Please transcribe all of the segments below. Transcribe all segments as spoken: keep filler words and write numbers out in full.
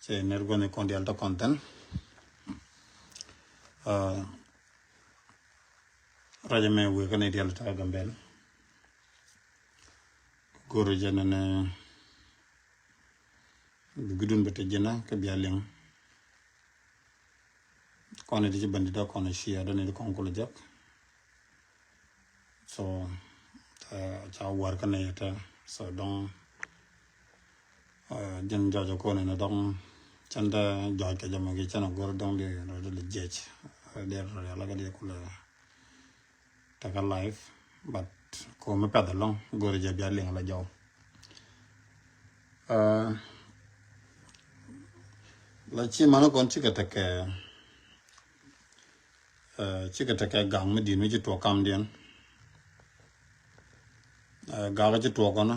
Te ner gua̱n kɔn dial ta kɔn tɛn. Rajɛ mɛ wek kä ni dial ta Gambel. Go̱r jɛ nɛnɛ bi gudun bɛ te jɛna kä bia liŋ. Kɔn ni ti ci bandi da kɔn cia dɔni ti kɔn kul jɛk. So ca war kä nɛy tɛ. So dɔŋ jɛn jɔc kɔn ni dɔŋ cɛn tɛ jɔc kɛ jɛ mɛ ki cɛn a go̱r dɔŋ di rɔ di lɛ jiɛc. Di rɔ di ala kɛ di kulɛ tɛkɛ life. But ko mi pɛth alɔŋ go̱r jɛ bia liŋ la jɔw. La ci mani kɔn cikɛ tekɛ cikɛ tekɛ gaŋ mi di̱t mi ci tuɔk kamdiɛn. Gak ci tuɔk kɔnɔ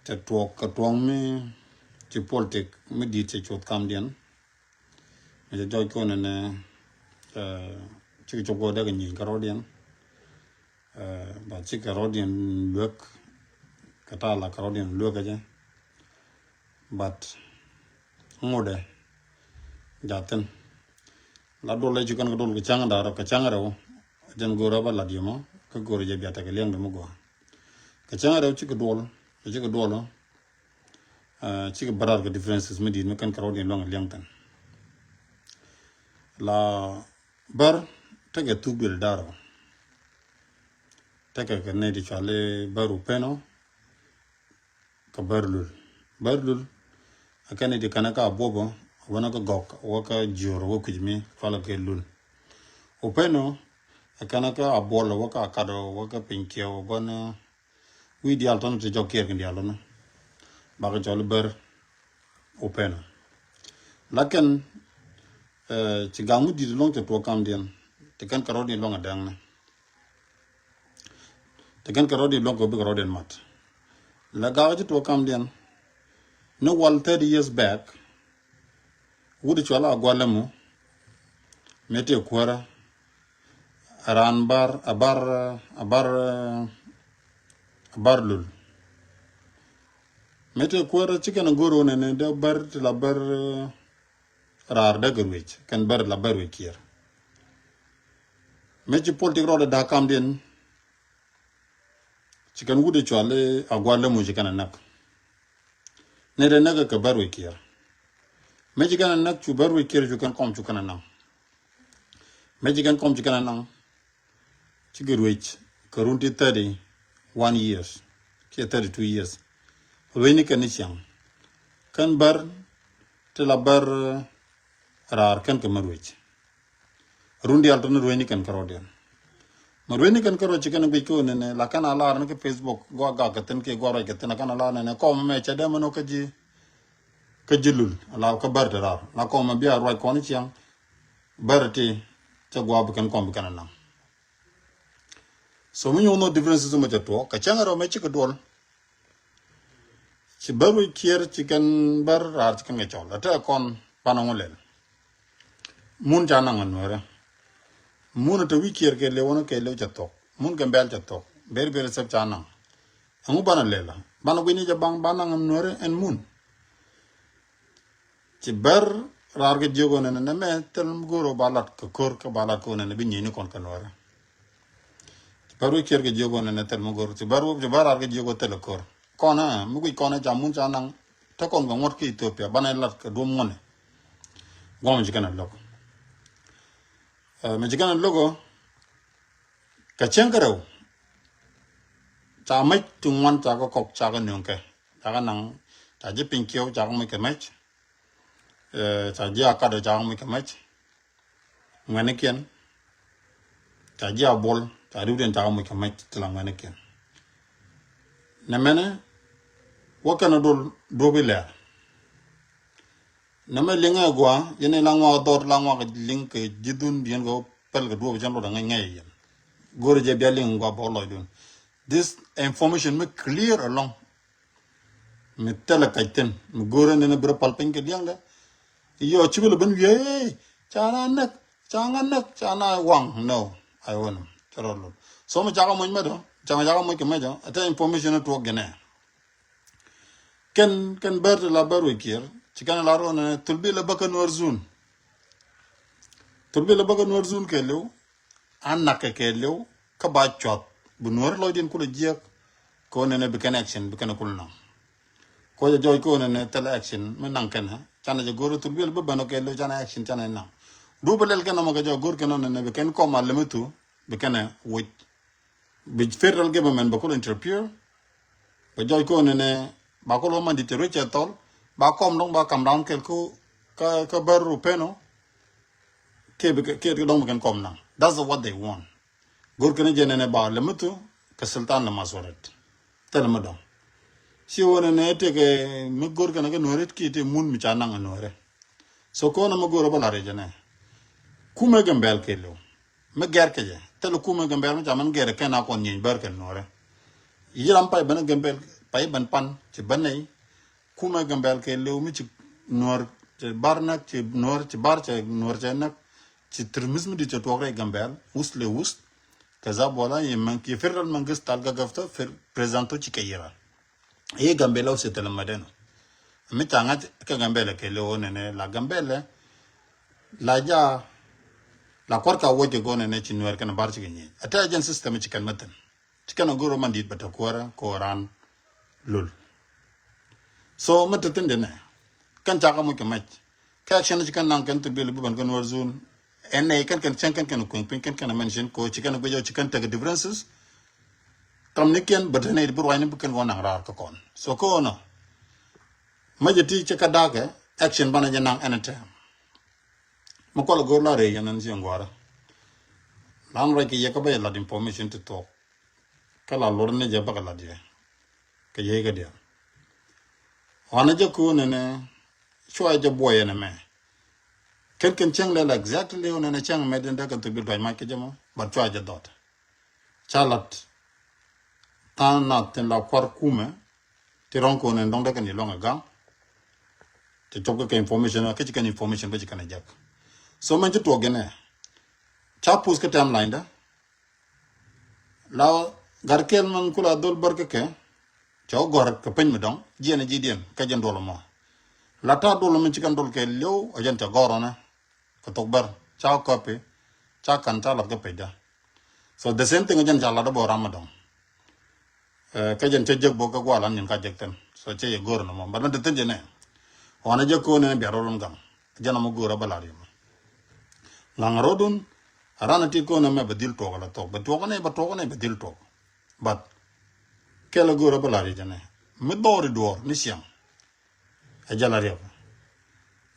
tɛ tuɔk kɛ tuɔk mi ci politik mi di̱t cɛ cuth kamdiɛn. Mi cɛ jɔc kɔn nɛ cikɛ cop kɔ dɛk nyieny kɛ rɔdiɛn. Ba cikɛ rɔdiɛn luek kɛ ta̱a̱ la kɛ rɔdiɛn luek kɛ jɛ. But ŋudɛ jathin la dol lɛ ci kɛn kɛ dol kɛ ca̱ŋ da̱rɔ kɛ ca̱ŋ rɛw. Jɛn go̱rä ba lat yɛmɔ kä go̱rä jɛ bia tekɛ liɛŋdɛ mi gɔaa. Kɛ ca̱ŋ rɛw cikɛ duɔl kɛ cikɛ duɔl. Cikɛ bärar kɛ differences mi di̱t mi kɛn kɛ rɔdiɛn luäŋ liɛŋ thin. La bär tekɛ thuk duël da̱rɔ. Tekɛ kɛ nɛy ti cuali bär upeno. Kä bär lul bär lul. Ɛ kɛn i̱ ti kɛn kä abuɔbä wänä kä gɔk wä kä jiör wä kui̱c mi cualä kɛ lul. Upeno ɛ kɛn kä abuɔl wä kä akadɔ wä kä piny kiɛw guan. Wi̱i̱ diaal tɔn ti jɔk kiɛɛr kɛ diaal tɔn. Bakɛ cɔl bär upeno. Lakin ci gaŋ mi di̱t lɔŋ cɛ tuɔɔk kamdiɛn ti kɛn kɛ rɔ̱diɛn lɔŋ a dɛŋni. Ti kɛn kɛ rɔ̱diɛn luɔ̱ŋ kɛ bikɛ rɔ̱diɛn mat. La gak ci tuɔɔk kamdiɛn ni wal thirty years back. Wut cual a gualɛ mu mi ti kuäärä. Ran bar a bar a bar a bar lul. Mi ti kuäärä ci kɛn a go̱r wä nɛnɛ dee bar ti la bar. Raar dee kɛ ruec kɛn bär la bär ruec kiɛɛr. Mëë ci politik rɔɔdɛ da̱a̱k kamdiɛn. Ci kɛn wut i̱ cual i̱ agua̱l lemu ci kɛn ɛ näk. Ni dee näk kɛ bär ruec kiɛɛr. Mëë ci kɛn ɛ näk cu bär ruec kiɛɛr cu kɛn kɔm cu kɛn ɛ naŋ. Mëë ci kɛn kɔm ci kɛn ɛ naŋ. Cikɛ ruec kɛ run ti thirty one years kiɛ thirty two years. Ruec ni kɛn ni ciaŋ kɛn bär ti la bär. Raar kɛn kɛ mɛ ruec. Run diaal tɔni ruec ni kɛn kɛ rɔɔdiɛn. Mɛ ruec ni kɛn kɛ rɔɔd ci kɛn guic kɛ ɣöö nɛnɛ la kɛn a lar ni kɛ Facebook gua gak kɛ thin kiɛ gua ruac kɛ thin a kɛn a lar nɛnɛ kɔmɛ mɛ cɛ dee mɛ nɔ kä ji̱. Kä ji̱ lul a la kä bär ti raar la kɔmɛ bia ruac kɔn ciaŋ. Bär ti cɛ gua bi kɛn kɔm bi kɛn a naŋ. So mi nyuɔth nɔ differences mɛ cɛ tuɔɔk kɛ cäŋ rɛw mɛ cikɛ duɔl. Ci bär wi̱c kiɛɛr ci kɛn bär raar ci kɛn kɛ cɔl a te kɔn pan a ŋu lɛl. Mun ca naŋ a nuɛrɛ. Mun a te wi̱c kiɛɛr kɛ lewä ni kɛ lew cɛ thok mun kɛ bɛl cɛ thok ber ber sɛp ca naŋ. Ɛŋu ban a lɛl a ban a gui̱ni jɛ baŋ ban naŋ a nuɛrɛ ɛn mun. Ci bär raar kɛ jiök ɣöö nɛnɛ nɛmɛ thil mi go̱o̱r ɣöö ba lat kɛ ko̱r kä ba lat kɛ ɣöö nɛnɛ bi nyieyni kɔn kɛ nuäärä. Ci bär wä cier kɛ jiök ɣöö nɛnɛ thil mi go̱o̱r ci bär wä ci bär raar kɛ jiök ɣöö thil ɛ ko̱r kɔn ɛ mi guic kɔn ɛ ca mun ca naŋ. Te kɔn kɛ ŋuɔ̱t kä Ethiopia banɛ lat kɛ duɔ̱m ŋuɔ̱nɛ. Guɔ̱m ci kɛn ɛ lo̱k. Ɛ mi ci kɛn ɛ lo̱k ɣöö kɛ cäŋ kärɛw. Ca mec ti ŋuan ca kɛ kɔk ca kɛ nööŋ kɛ ca kɛ naŋ. Ca ji̱ piny kiɛw ca kɛ mec kɛ mec. Ca ji̱ a kat ɔ ca kɛ mec kɛ mec. Ŋuɛnikiɛn ca ji̱ a buɔl ca riwdiɛn ca kɛ mec kɛ mec ti la ŋuɛnikiɛn. Nɛ mɛnɛ wä kɛn a dol duɔ̱p ilɛr. Nɛ mɛ liŋɛ gua yɛn ila ŋuak dhɔr la ŋuak liŋ kɛ ji̱ dhun diɛn kɛ wä pɛl kɛ duɔ̱p cɛn lot a ŋɛc ŋɛc yɛn. Go̱rɛ jɛ bia liŋ gua bɔ lɔcdun. This information mi clear along. Mi thilɛ kac thin mi go̱o̱rä nini bi rɔ pal piny kɛ diaŋdɛ. Yɔ ci bi lɛ ben wiee ca na näk ca ŋa näk ca na waŋ no. Ai wä ni cɛ rɔ lol so mi cakɛ moc mɛt ɔ cakɛ cakɛ moc kɛ mɛc ɔ ɛ te information ni tuɔk gɛnɛ. Kɛn kɛn bär ti la bär wec kiɛr Ci kɛn lar ɣöö nɛnɛ thul bi lɛ bä kä Nuäär zun. Thul bi lɛ bä kä Nuäär zun kɛɛliw. A nak kɛ kɛɛliw kä ba cuath bi Nuäär lɔcdiɛn kulɛ jiɛk. Kɛ ɣöö nɛnɛ bi kɛn action bi kɛn kul naŋ. Kɔ jɛ jɔɔc kɛ ɣöö nɛnɛ thilɛ action mi naŋ kɛnɛ canɛ jɛ go̱r thul bi lɛ bä bän ɔ kɛɛliw canɛ action canɛ naŋ. Dup bi lɛl kɛn ɔmɔ kɛ jɔɔc go̱r kɛn ɔ nɛnɛ bi kɛn kɔm a lɛmi thu bi kɛnɛ woc. Bi federal government ba kul interfere. Ba jɔɔc kɔn nɛnɛ ba kul wä man dit te ruec cɛ thɔl. Ba kɔm dɔŋ ba kam down kɛl ko ka ka bär ru peno. Kɛ bi kɛ dɔŋ bi kɛn kɔm naŋ. That's what they want. Gor kɛn jɛ nɛnɛ ba lɛ mi thu kɛ sultan lɛ masuɔrɛt. Thɛl mi dɔŋ. Ci wä nɛnɛ tëkɛ mi gor kɛn kɛ nuɔrɛ ki te mun mi ca naŋ nuɔrɛ. So kɔn mi gor ba la rɛ jɛ nɛ. Kumɛ Gambɛl kɛ lo. Mi gɛr kɛ jɛ thil kumɛ Gambɛl mi ca mɛn gɛr kɛn a kɔn nyieeny bär kɛn nuɔrɛ. Yi ram pay bɛn Gambɛl pay bɛn pan ci bɛn nɛy. Kumɛ Gambɛl kɛ lëw mi ci nuɔr ci bar näk ci nuɔr ci bar cɛ nuɔr cɛ näk. Ci tirmis mi di cɛ tuɔk rɛy Gambɛl wus lɛ wus. Kɛ za buɔla yi mɛn ki federal mɛn gis tal gagafta presidento ci kɛ yira. I̱ Gambɛlɛ wä sitɛlɛ mɛ dɛn. Mi ca ŋa̱c kɛ Gambɛlɛ kɛ lɛ wä nɛnɛ la Gambɛlɛ. La ja la kuɔr ka wä jɛ gɔnɛ nɛ ci nuɛr kɛn bar ci kɛ nyieny. Ɛ tɛ jɛn system ci kɛn mɛ thin. Ci kɛn a goro man dit bɛ tɛ kuɔrɛ ko ran lul. So mɛ tɛ thin dɛnɛ. Kɛn ca ka muc kɛ mɛc. Kɛ action ci kɛn naŋ kɛn thil bi lɛ bi ban kɛn wär zone. Ɛn nɛ kɛn kɛn cɛn kɛn kɛn kueŋ piny kɛn kɛn mention ko ci kɛn guic ci kɛn tekɛ differences. Tam ni kɛn bä tɛn ni bi ruany ni bi kɛn wä naŋ raar kä kɔn. So kä wä nɔ. Mɛ jɛ ti cɛ kä dakɛ action banɛ jɛ naŋ anytime. Mi kual go̱r la rɛy yɛn ɛn ci ŋuarɛ. Lan ruac kɛ yɛ kä bä yɛ lat information ti thuɔk. Kä la luɔr ni jɛ bä kɛ lat yɛ. Kɛ yɛ kɛ diɛ. Wanɛ jɛ ko nɛnɛ. Cua jɛ buɔyɛ nɛ mɛ. Kɛn kɛn cäŋ lɛl exactly wä nɛnɛ cäŋ mɛ den dee kɛn thok bi duac mac kɛ jɛ mɔ. But cua jɛ dhɔt. Ca lat. Tha̱a̱ŋ nath tin la kuar kumɛ. Ti rɔ̱ŋ ko̱n ɛn dɔ̱ŋ dee kɛn yɛ luɔ̱ŋ ɛ ga̱ŋ. Ti cop kɛ kɛ information kä ci kɛn information bä ci kɛn ɛ jek. So mɛn ci tuɔk gɛnɛ. Ca puth kä timeline dä. La gat kɛl mɛn kula dhol bär kä kɛ. Cɛ wä gɔr kɛ peny mi dɔ̱ŋ jiɛn ji̱ diɛn kä jɛn duɔl mɔ. La ta̱a̱ duɔl mi ci kɛn duɔl kɛ liw ɔ jɛn cɛ gɔr ɔnɛ. Kɛ thok bär ca wä copy ca kan ca lat kä pecdä. So the same thing jɛn ca lat bä ram mi dɔ̱ŋ. Kä jɛn cä jek bok kä gualan nyin ka jek thin so cä yɛ go̱r nɔmɔ but mɛ te thin jɛ nɛ. Ɣɔn a jek ko̱n nɛ bia rɔrun gaŋ. Jɛn ɔmɔ go̱r a bä lar yɛ mɔ. Laŋ rɔdun. A ran a ti ko̱n nɛ mɛ bɛ dhil tuɔk ala thok bɛ tuɔk nɛ bɛ tuɔk nɛ bɛ dhil tuɔk. But kɛl a go̱r a bä lar yɛ jɛ nɛ mi dhɔr i duɔr ni ciaŋ. Ɛ jɛ la riɛk.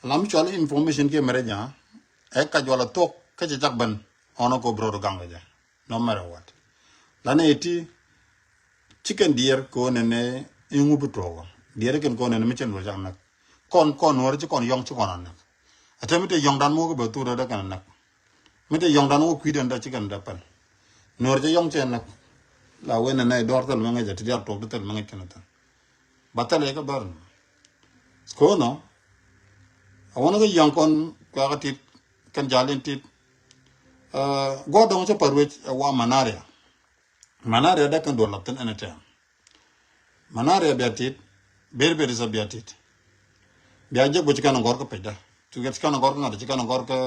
Lam cual information kiɛ mɛrɛ ja̱ ɛ ka jual a thok kä cɛ cak ben. Ɔn a ko bɛ rɔdu gaŋ kɛ jɛ. No matter what. Lanɛ iti ci kɛn diɛɛr kɛ ɣöö nɛnɛ iŋu bi tuɔɔk ɔ diɛɛr kɛn kɛ ɣöö nɛnɛ mi cɛn luɔc cak näk. Kɔn kɔn nuɔɔr ci kɔn yɔŋ ci kɔn a näk. A te mi te yɔŋdan mi wä kɛ bɛ thur rɛdɛ kɛn a näk. Mi te yɔŋdan wä kui̱dɛn dɛ ci kɛn dɛ pɛn. Nuɔɔr cɛ yɔŋ cɛ näk. La wen nɛnɛ dɔɔr thil mi ŋäc a ti diaal tuɔɔk ti thil mi ŋäc kɛn a thil. Ba thil yɛ kɛ bär ni. Kono a wani kɛ yɔŋ kɔn kɛ kɛ tit kɛn jal in tit. Guɔ dɔŋ cɛ pär wec ɛ wa manaria. Manaria dee kɛn duɔl lath thin ɛn ɛ tɛm. Manaria bia tit. Ber ber isɔ bia tit. Bia jek bä ci kɛn gɔr kä pecda. Ci kɛn gɔr kä ŋa̱t ci kɛn gɔr kä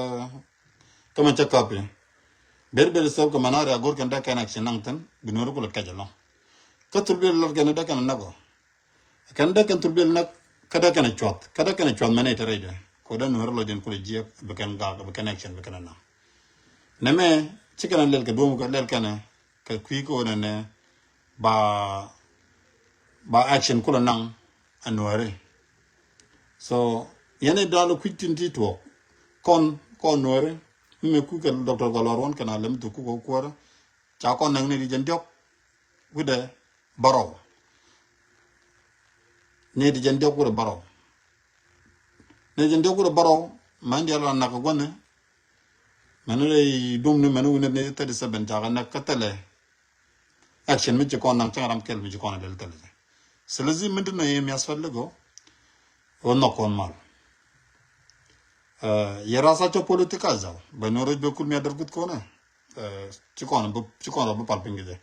kä mɛ cɛ kapi. Ber ber isɔ kä manaria gɔr kɛn dee kɛn action naŋ thin bi nuɔri kulɛ kɛc ɛlɔŋ. Kä thul bi lɔt kɛn dee kɛn näk ɔ. Kɛn dee kɛn thurbil näk kä dee kɛn cuɔth kä dee kɛn cuɔth mɛn ite rɛydɛ. Ko dee nuɔri lɔcdiɛn kulɛ jiɛk bi kɛn gak bi kɛn action bi kɛn naŋ. Nɛmɛ ci kɛn lɛl kɛ duɔm kɛ lɛl kɛn kɛ kui̱ kɛ wä nɛnɛ ba ba action kulɛ naŋ a nuɔri. So yɛn i̱ dal kui̱ tin ti tuɔɔk kɔn kɔn nuɔri mi mɛ kui̱ kɛ doctor Gɔlɔr wän kɛn a lɛm thuk kuk kɛ kuäärä. Ca kɔn näk ni di jɛn diɔk wi̱dɛ bärɔw. Ni di jɛn diɔk wi̱dɛ bärɔw. Ni jɛn diɔk wi̱dɛ bärɔw mɛn diaal la nak gua̱ni. Mɛn rɛy dum ni mɛn wi̱nɛ ni thirty seven ca kɛ näk kä thilɛ. Action mi ci kɔn naŋ cäŋ ram kɛl mi ci kɔn a lɛl thilɛ. Silesi mi ti nɔ yi mias fɛl ligo. Wä nhɔk kɔn mal. Yɛ ras a cɔ politika zaw bɛ ni rɔc bɛ kul mi a dɛr guth kɔnɛ. Ci kɔn bä ci kɔn rɔ bä pal piny kɛ jɛ.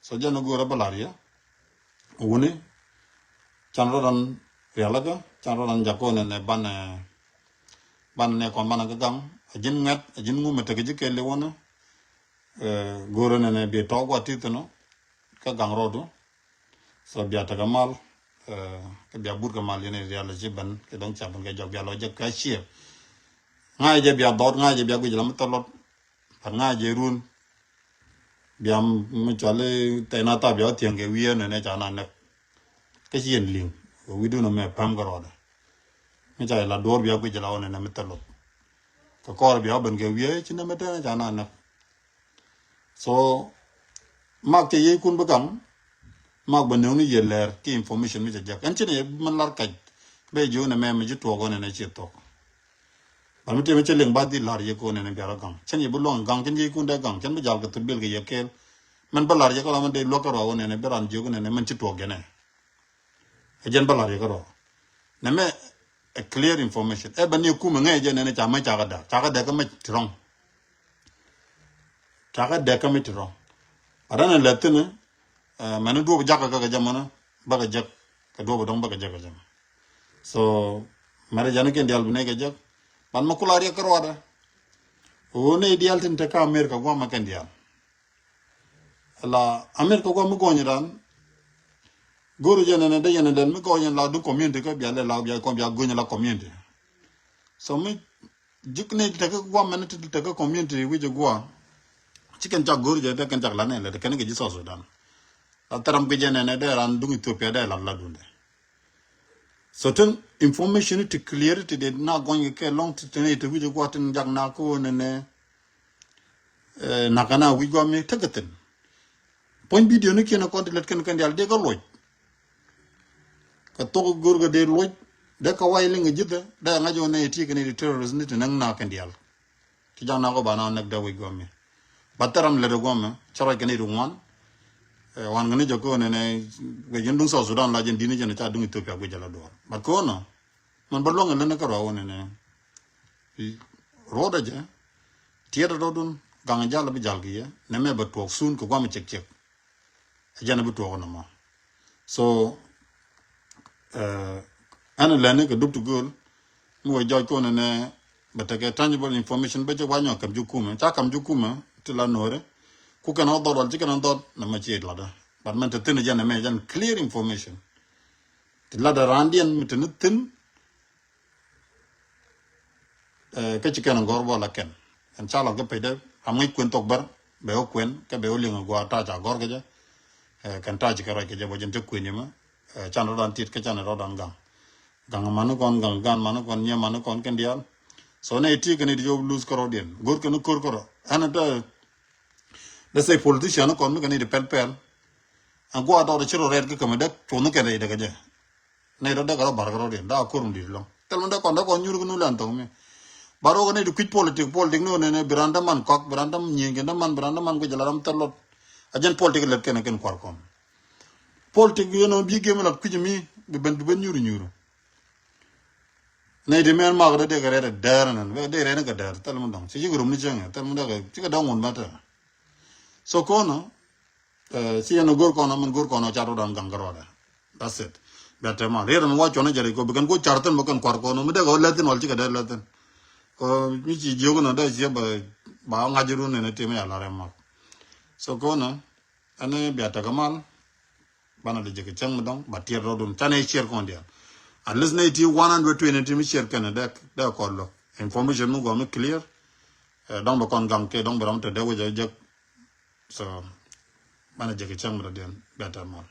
So jɛn ni go̱o̱rä bä lar yɛ. Wuni can rɔ dan Rialikä can rɔ ran jakɔ nɛnɛ banɛ, banɛ nɛ kɔn banɛ kä gaŋ. A ji̱n ŋɛt a ji̱n ŋumɛ tekɛ ji̱ kɛɛl iwänä. Go̱rä nɛnɛ bi tɔk wa tithinɔ kä gaŋ rɔdu. So bia tekɛ mal, kä bia but kɛ mal yɛn rial ci ben kɛ dɔŋ ca ben kɛ jɔk bia lɔ jɛ kä ciɛ. Ŋa̱c jɛ bia dhɔt, ŋa̱c jɛ bia guic la mi thɔlɔt. Pat ŋa̱c jɛ run. Bia mi cɔal i̱ tɛy na tha bia wä thiäŋ kɛ wi̱i̱ ɛn ɛn ɛ ca na näk. Kä ci yɛn li̱ŋ kɛ wi̱i̱dun ɛmɛ päm kärɔɔdɛ. Mi ca yɛ la duɔ̱ɔ̱r bia guic la wä nɛnɛ mi thil luth. Kɛ kɔɔr bia wä ben kɛ wi̱i̱ ɛ ci nɛmɛ tɛn ɛ ca na näk. So mak cɛ yiëëkun bi gaŋ. Mak bɛ nööŋni yɛ lɛɛr ki information mi cɛ jek ɛn ci nɛ yɛ bi mɛn lar kac. Bɛ jiök nɛmɛ mi ci tuɔɔk wä nɛnɛ ci thuɔk. Bal mi tëë mi cä liŋ ba dhil la̱r yɛ ko̱n nɛnɛ biarä gaŋ cän yɛ bi luɔ̱ŋ gaŋ cän yɛ kun dee gaŋ cän bi jal kɛ thut bil kɛ yɛ kɛɛl. Mɛn bä la̱r yɛ kä la mɛn dee luäk kä rɔa wä nɛnɛ bi ran jiök nɛnɛ mɛn ci tuɔɔk jɛnɛ. Ɛ jɛn bä la̱r yɛ kä rɔa. Nɛmɛ a clear information ɛ bä ni kumɛ ŋɛɛ jɛ nɛnɛ ca mɛ ca kä däk ca kä däk kä mɛ ti rɔŋ. Ca kä däk kä mɛ ti rɔŋ. Bä rɛn ɛ lɛ thi̱n ɛ mɛn duɔp jakä kä kɛ jɛ mɔnä bä kɛ jek kɛ duɔp dɔŋ bä kɛ jek kɛ jɛ mɔ. So mɛrɛ jani kɛn dial bi nɛ kɛ jek. Ban ma kula riɛk kä ruadɛ. Wuni dial tin te ka America guam ma kɛn dial. La America guam mi gɔny ran. Goru jɛ nɛnɛ de yɛn den mi gɔny la dun community kä bia lɛ la bia kɔn bia gɔny la community. So mi jik ni te kä guam mɛn ti te kä community wi jɛ gua. Ci kɛn cak goru jɛ de kɛn cak la nɛ lɛ de kɛn kɛ ji South Sudan. La tɛram kɛ jɛ nɛnɛ de ran dung Ethiopia de la la dun de. So tin information ti clear ti de na gɔny kɛ lɔŋ ti tene ti wi̱c guɔ tin jak na ko nene. Naka na wi̱c guɔ mi tekɛ thin. Puɔ̱ny video ni kiɛn kɔn ti lät kɛn kɛn dial de kɛ luɔc. Kɛ thok go̱r kɛ de luɔc de kɛ way liŋ kɛ ji̱thɛ de ŋa̱c wä ne ti kɛ ni di terrorist ni ti näŋ na kɛn dial. Ti jaŋ na kɔ ba na näk dee wi̱c guɔ̱mi. Ba thɛr ram lät guɔ̱mi cä ruac kɛ ni ri ŋuan. Wan kɛ ni jɛ ko̱n nɛnɛ guic in duŋ South Sudan la jɛn di̱t ni jɛn ca duŋ Ethiopia guic jɛ la duɔ̱ɔ̱r. But ko̱n nɔ mɛn ba luɔ̱ŋ in lät ni kä ruac wä nɛnɛ. Ruɔ̱t a jɛ tiɛt a dɔ̱dun gaŋ jal a bi jal kɛ yɛ nɛ mɛ ba tuɔɔk sun kɛ guam cɛk cɛk. A jɛn a bi tuɔɔk nɔmɔ. So ɛn a lɛni kɛ dup ti gööl mi wä jɔc kon ɛnɛ bɛ tekɛ tangible information bɛ jɛ wa nyɔ kam jukumɛ ca kam jukumɛ ti la no̱o̱rɛ. Ku kɛn ɔ dhɔt wal ci kɛn ɔ dhɔt nɛ mɛ ci latdä. But mɛn te thin a jɛn ɛmɛ jɛn clear information. Ti latdä raandiɛn mi te ni thin. Kä ci kɛn gɔr bɔ la kɛn ɛn ca lɔt kä pecdɛ. Am ŋäc kuën thok bär bɛ wä kuën kɛ bɛ wä liŋ a gua̱a̱r ta̱a̱ ca gɔr kɛ jɛ. Kɛn ta̱a̱ ci kɛ ruac kɛ jɛ bɔ jɛn te kuën yemä. Can rɔdan tit kä can rɔdan gaŋ. Gaŋ mani kɔn gaŋ gan mani kɔn nyɛ mani kɔn kɛn diaal. So nɛ iti kɛn iti job lose kärɔdiɛn go̱r kɛn ko̱r kärɔ ɛn dɛ. Dɛ sɛ politician kɔn mi kɛn iti pɛl pɛl. Ɛn gua̱a̱r dɔɔr ci rɔ rɛɛt kä kämɛ dɛ cuɔth ni kɛn rɛy dɛ kɛ jɛ. Nɛy tɔ dek kɛ rɔ bar kɛ rɔ riɛn dak a ko̱r mi di̱t lɔŋ thil mi dek kɔn dek kɔn nyuur kɛ nu lɛn thok mi. Bar wä kɛ nɛy ti kui̱c politik politik ni wä nɛnɛ bi ran däman kɔk bi ran däm nyieny kɛ däman bi ran däman guic ala ram thil lɔt. A jɛn politik lɛt kɛn kɛn kuar kɔn. Politik yɛn ɔ bi gem lat kui̱c mi bi ben bi ben nyuur nyuur. Nɛy ti mɛn mak dee dee kɛ rɛt a dɛɛr nɛn bɛ dee rɛt ni kɛ dɛɛr thil mi dɔŋ ci ci kɛ rom ni cieŋ thil mi dee kɛ ci kɛ dɔŋ wun mɛtɛ. So ko̱n ɔ Ci yɛn go̱r kɔn min go̱r kɔn car rɔdan gaŋ kɛ rɔdɛ. That's it. Bɛ tɛma riɛt mi wa cuɔn jɛ ri ko bi kɛn ko car thin bä kɛn kuar kɔn mi dek ɔ lɛthin wal ci kɛ dee lɛthin. Ko mi ci jiök nɔ dee ciɛ bɛ ba ŋa̱c run nɛn tim ya la rɛm mak. So kɔn ɛn bia tekɛ mal. Banɛ dee jɛ kɛ cäŋ mi dɔŋ ba tiɛt rɔdun canɛ ciɛr kɔn dial. At least nɛ ti one hundred twenty ti mi ciɛr kɛn dee dee kɔn lɔ. Information mi gɔm mi clear. Dɔŋ bɛ kɔn gaŋ kɛ dɔŋ bɛ ram te dee wecɛ jek. So banɛ jɛ kɛ cäŋ mi dɔdiɛn bɛ tɛr mal.